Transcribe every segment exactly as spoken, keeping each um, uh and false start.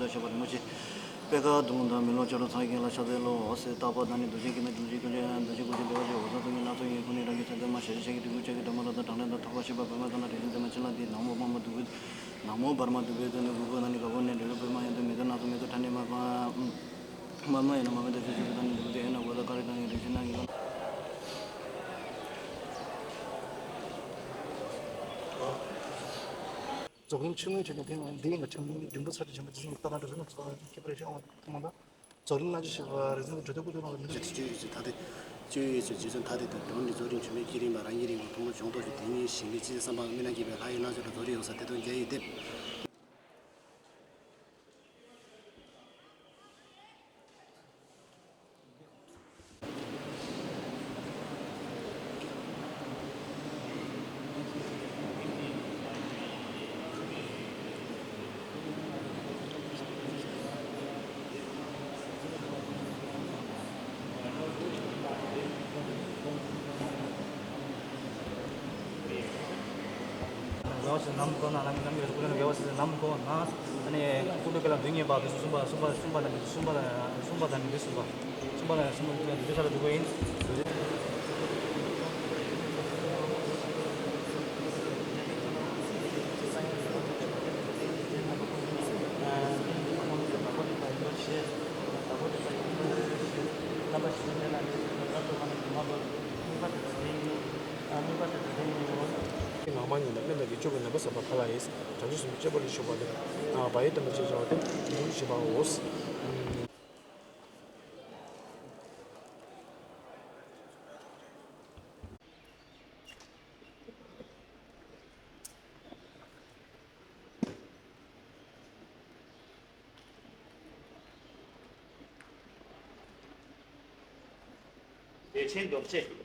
ཞེས་པ་རིན་པོ་ཆེ། པད་དཀར་གདུང་དང་མེ་ལོང་ཆ་རོག་ཚངས་དཀྱིལ་ལ་ཕྱག་འཚལ་ལོ། ཟེར་བརྟག་པ་དང་ནི་འདུ་བྱེད་ཀྱི་ནི་འདུ་བྱེད་ཀུན་ཀྱང་འདུ་བྱེད་ཀུན་ཀྱང་སྣ་ཚོགས་ཡིན། ཀུན་ནས་རང་གི་སེམས་ཙམ་མ་ཞེས་བྱ་ཞིང་དྲི་ཀུན་ཆགས་ཀྱི་སྒྲོན་མ་རང་དང་གྲང་ལྷམ་དང་ཐོགས་པ་ཤེས་པ་པདྨ་ཙམ་ལ་དྲན་ཞིང་ཙམ་མ་ཕྱིན་ལ་འདི་ནག་མོ་པདྨ་འདུ་བའི་ནག་མོ་པདྨ་འདུ་བའི་ཚོགས་ནི་གུར་གུར་ན་ནི་ག་གུར་ནས་འདྲེ་ལོ་པདྨ་ཡང་དུ་མེ་ཏོག་སྣ་ཚོགས་མེ་ཏོག་ཕྲ་ནི་མ་པདྨ་ཡང་ན་མ་མེ་ཏོག་ཤུ་ཤུ་ཀུ་ད་ནི་འདུ་བའི་ཡང་ན་གོ་ད་ཀ་རི་དང་ཡང་རིགས་ཤིང་ན་ཡང་། རྫོགས་རིམ་ཆུང་ངུའི་ཆོས་ཀྱང་དེ་ཡང་འདི་ཡིན་ལ། ཆུང་ངུའི་འབྲིང་པོ་ཚར་གྱི་ཆེན་པོ་ཇི་བཞིན་དུ་ལྟ་སྟངས་འགྲོ་ཟིན་ན་ཚོགས་ཁྱད་པར་ཤེས་འོང་མ་ལ། རྫོགས་རིམ་ལྔ་བཅུ་ཞེས་པ་རེ་ཟུང་གི་གྲོས་ཐོབ་ཀུན་ཏུ་སྣང་བའི་མི་ཚོགས་སྤྱོད་ཡུལ་ཚུལ་ཐ་དད། སྤྱོད་ཡུལ་ཚུལ་རྗེས་བཙུན་ཐ་དད་དུ་གྲོལ་ནས་རྫོགས་རིམ་ཆུང་མའི་བསྐྱེད་རིམ་པ་རང་གི་རིང་ལ་ཐུན་མོང་སྦྱོང་རྟོག་གི་དེ་ཉིད་ཞིང་ལས་ཅི་བསམ་པ་སྨིན་ལ་སྐྱེས་པའི་ལྷ་ཡི་རྣལ་འབྱོར་ལ་རྫོགས་རིམ་ཡོངས་སུ་གཏད་དོན་རྒྱ་ཡིས་འདེབས། དགེ་བ་ཆེ་ནམ་གོ་ན་ནམ་གྱི་རེ་སྐུ་ལས་དགེ་བ་ཆེ་ནམ་གོ་ན། ཨ་ནི་སྐུ་མདོག་དཀར་ལ་མདུན་བསྙེན་པ་དེ་ཚོ་གསུམ་པ་གསུམ་པ་གསུམ་པ་དང་གསུམ་པ་གསུམ་པ་དང་འདི་གསུམ་པ་གསུམ་པ་དང་འདི་གསུམ་པ་ལ་འདུག་ག་ཡིན། ངག་དབང་ཉིད་ལ་སྨན་དང་དགེ་སྦྱོར་གྱི་ནུས་པ་ཟབ་པ་ཐ་ལ་ཡིས། བྱང་ཆུབ་སེམས་དཔའི་སྤྱོད་པ་ལ་ཞུགས་པ་ལས། བག་ཡོད་བསྟན་པ་ཅེས་བྱ་བ་སྟེ་མུ་བཞི་པའོ། བདེ་ཆེན་རྡོ་རྗེ།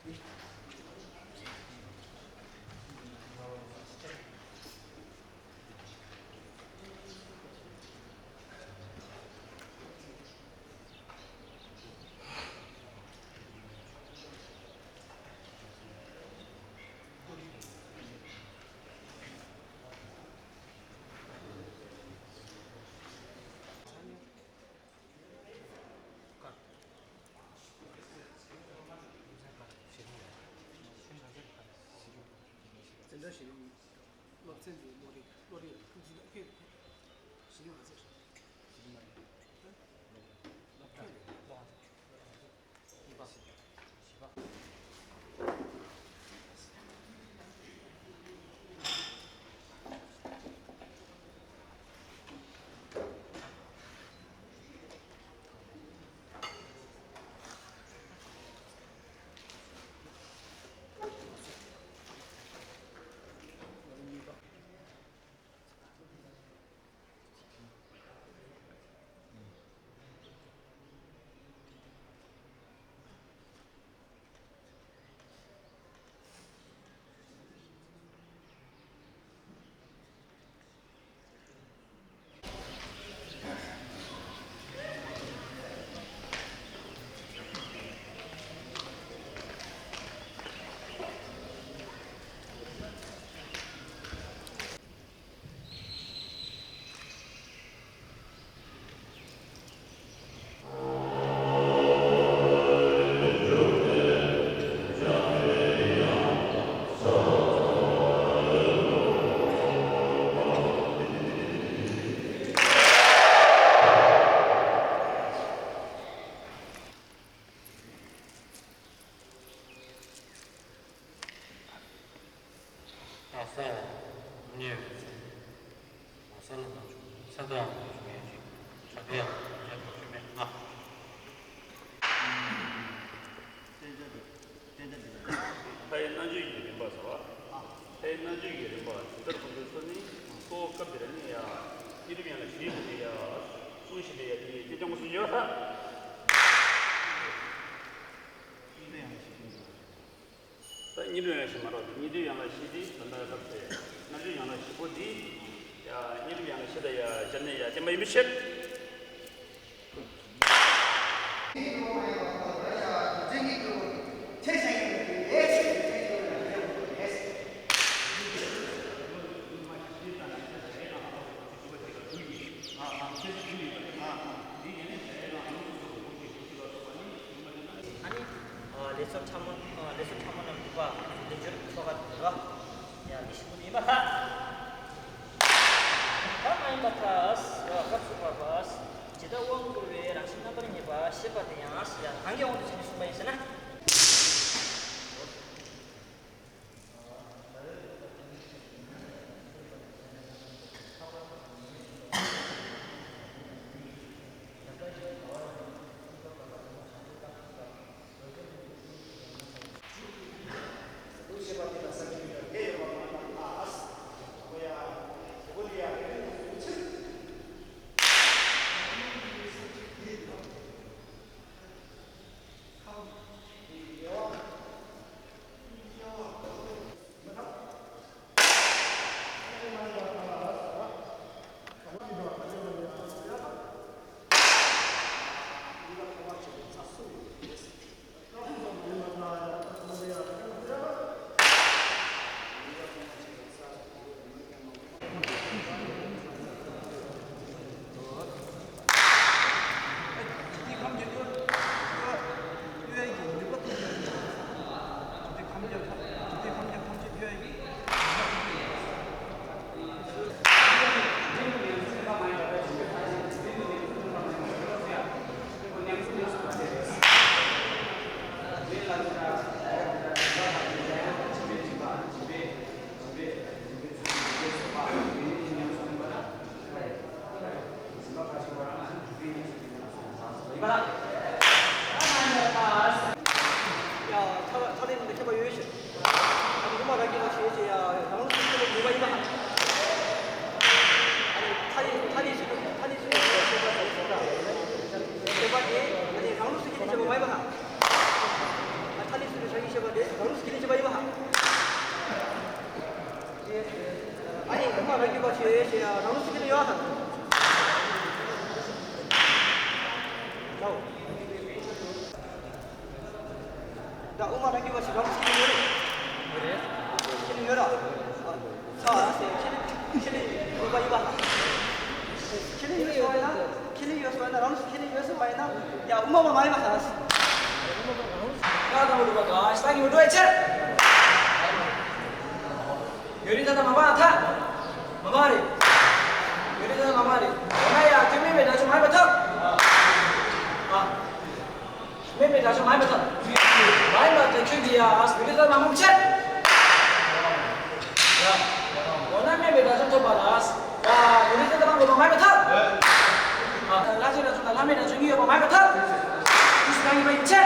འཛིན་གྲྭ་ཞིག་སློབ་ཚན་འདི་བློ་རིག་བློ་རིག་ཐུགས་རྗེ་ཆེ། གཞི་རིམ་ག་ཚོད་རེད། གཞི་རིམ་མ་རེད། སློབ་གྲྭ་སློབ་གྲྭ་གཉིས་པ། བཞི་པ། ཨ་ས་ཉེ་བའི་ཚེ། ཨ་ས་ལ་ནང་ཆུང་ས་དང་ནང་ཆུང་ཡན་ཅིག་ས་དེ་ཡང་ཡན་དུ་ཆུ་མེད་ང་། ཕའི་སྣང་བརྗོད་ཀྱི་རིམ་པ་ཟེར་བ། ཕའི་སྣང་བརྗོད་ཀྱི་རིམ་པ་ཇི་ལྟར་ཁོང་ཚོའི་སོ་ནི་གཙོ་བོ་སྐབས་འདིར་ནི་ཡ། ཉིན་རིམ་ཡན་ལ་བཞི་ཡོད་ཡ། གསུང་བཞིན་པའི་ཡ་དེ་ཉིད་ཀྱི་ལྗང་གུ་སུ་ཡོད་ས། ད་གཉིས་ལྡན་ཡང་ཞིག་མ་རོགས་ཏེ་གཉིས་ལྡན་ཡང་ལ་ཞིག་འདི་ད་ལྟ་སྐབས་སུ་སྣང་བརྗོད་ཡང་ལ་ཞིག་པོ་འདི་ཡ་གཉིས་ལྡན་ཡང་ལ་ཞིག་ད་ཡ་སྦྱར་ནས་ཡ་བསྟན་པ་ཡིན་པའི་ཕྱིར། ཨ་ནི། ཨ། ལས་ཚོགས་ཕྲ་མོ། ཨ། ལས་ཚོགས་ཕྲ་མོ་རྣམས་འདུས་པ་ལས་སྦྱོར་ཆོ་ག་འདུག་ག་ཡ་འདི་ཞིག་པོ་འདི་ཡིན་པ་ཧ། ད་མ་ཡིན་པ་ཐ་ཨ་སི་ཡ་སྐབས་སུ་བབ་པ་ཨ་སི། ཇི་ལྟར་དབང་བསྐུར་བའི་རང་བཞིན་རྣམ་པར་ངེས་པ་ཞེས་པ་དེ་ཡང་ཨ་སི་ཡ་གང་གི་དབང་དུ་བྱས་ནས་གསུངས་པ་ཡིན་ཟེར་ན། རང་རྒྱུད་པ་ཆེ་ཞེས་ཡང་རང་ལུགས་སུ་ཁས་ལེན་ཡོད་དམ། ལའོ། ད་དབུ་མ་རང་རྒྱུད་པ་ཞིག་རང་ལུགས་སུ་ཁས་ལེན་ཡོད་རེད། ཁས་ལེན་ཡོད་ར། ཚ་བ་ཟེར་ཁས་ལེན་ཁས་ལེན་དགོས་པ་ཡིན་པ། ཁས་ལེན་ཡོད་སོང་ཡིན་ན་ཁས་ལེན་ཡོད་སོང་ཡིན་ན་རང་ལུགས་སུ་ཁས་ལེན་ཡོད་སོང་བ་ཡིན་ན་ཡང་དབུ་མ་པ་མ་ཡིན་པ་ཟེར། ང་དང་པོ་ལུག་པ་ག་ཤ་གི་མི་འགྲོ་ཡ་ཆེ། ཡོད་རིགས་ད་ལྟ་མ་པ་ཐ། མ་པ་རེད། ཡོད་རིགས་ད་ལྟ་མ་པ་རེད། ཡང་ན་ཡ་ཁྱོད་མིན་པའི་དགྲ་བཅོམ་མ་ཡིན་པ་ཐ། ཨ། མིན་པའི་དགྲ་བཅོམ་མ་ཡིན་པ་ཐ། མ་ཡིན་པ་དེ་ཁྱོད་ཀྱི་ཡ་ཨ་སི་ཡོད་རིགས་ད་ལྟ་མ་མོ་ཆེ། ཡ། འོ་ན་མིན་པའི་དགྲ་བཅོམ་ཐོབ་པ་ལ་ཨ་སི། ཡ། ཡོད་རིགས་ད་ལྟ་མ་མོ་མ་ཡིན་པ་ཐ། ཨ། ལྷ་ཆེ་དགྲ་བཅོམ་དང་བླ་མེད་དགྲ་བཅོམ་གཉིས་ཡོད་པ་མ་ཡིན་པ་ཐ། དུས་སུ་གང་ཡིན་པ་ཡིན་ཆེ།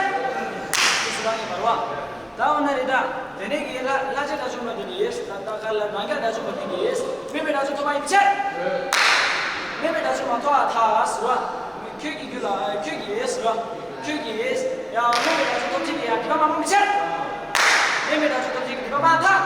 དུས་སུ་གང་ཡིན་པ་རེད་བ། ད་འོ་ན་རེད་ད། དེ་ནས་ཀྱི་ལྷ་ལྷ་ཆེ་དགྲ་བཅོམ་པ་དེ་ནི་ཡེས། ད་ད་ག་ལ་རང་རྒྱལ་དགྲ་བཅོམ་པ་དེ་ནི་ཡེས། མིན་པའི་དགྲ་བཅོམ་ཐོབ་པ་ཡིན་ཆེ། མིན་པའི་དགྲ་བཅོམ་མ་ཐོབ་པ་ཐ་ཟེར་བ། ཁྱོད་ཀྱི་རྒྱུད་ལ་ཁྱོད་ཀྱི་ཡེས་ཟེར་བ། ཁྱོད་ཀྱི་ཡེས། ཡང་མིན་པའི་དགྲ་བཅོམ་ཐོབ་ཅིག་གི་ཡང་སྒྲིབ་པ་མ་སྤངས་པ་ཆེ། མིན་པའི་དགྲ་བཅོམ་ཐོབ་ཅིག་གི་སྒྲིབ་པ་མ་ཐ།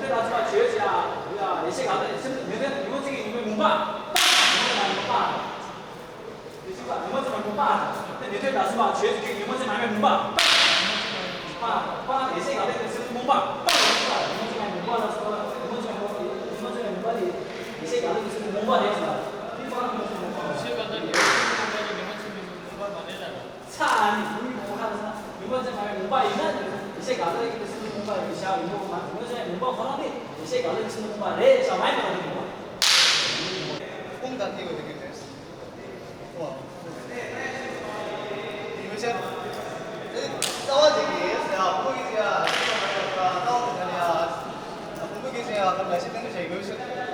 ལ་སུ་མ་བྱོས་ཟེར་ཡ། ཡེ་ཤེས་ག་ལ་ཡེ་ཤེས་ཉོན་མོངས་ཚིག་གི་ཉོན་མོངས་མུན་པ། ཉོན་མོངས་མུན་པ། ཡེ་ཤེས་ཉོན་མོངས་ཚིག་མུན་པ། དེ་ཉོན་མོངས་ལ་སུ་མ་བྱོས་ཟེར་ཉོན་མོངས་ཚིག་མ་ཡོད་མུན་པ། པ། པ། ཡེ་ཤེས་ག་ལ་ཡེ་ཤེས་མུན་པ། པ། ཉོན་མོངས་ཚིག་མུན་པ་ལ་སོགས་པ་ཉོན་མོངས་ཚིག་མུན་པ། ཉོན་མོངས་ཚིག་མུན་པ་ལས་ཡེ་ཤེས་ག་ལ་ཡེ་ཤེས་མུན་པ་རེད་ཟེར། དེ་པ་ཉོན་མོངས་ཚིག་མུན་པ། ཡེ་ཤེས་ག་ལ་ཡེ་ཤེས་མུན་པ་ལས་ཉོན་མོངས་ཚིག་མུན་པ་མ་རེད་ལ། ཚ་ཨ་ནི་ཡུལ་གོང་ཁ་ལ་ས་ཡུལ་མ་ཚད་མ་ཡུལ་མུན་པ་ཡིན་ན་ཡེ་ཤེས་ག་ལ་ཡིན་ན་སེམས་མུན་པ་ཡིན་ཤག་ཡུལ་མ་ཡུལ་མ་ཚད་མུན་པ་ཁོ་རང་དེ་ཡེ་ཤེས་ག་ལ་ཡིན་སེམས་མུན་པ་རེད་ཤག་མ་ཡིན་པ་རེད་མུན་པ། ཁུངས་དང་དེ་བས་དེ་གི་རེད། ཨོ། ཡིན་མ་ཚད། དེ་རྩ་བ་དེ་གི་ཟེར་ཡ་ཁོ་གི་ཟེར་ཡ་རྩ་བ་དེ་ག་ལ་ཡ། ཁོང་ཁོ་གི་ཟེར་ཡ་ཁམས་ལ་ཤེས་ལྡན་དུ་བྱས་དགོས་ཟེར།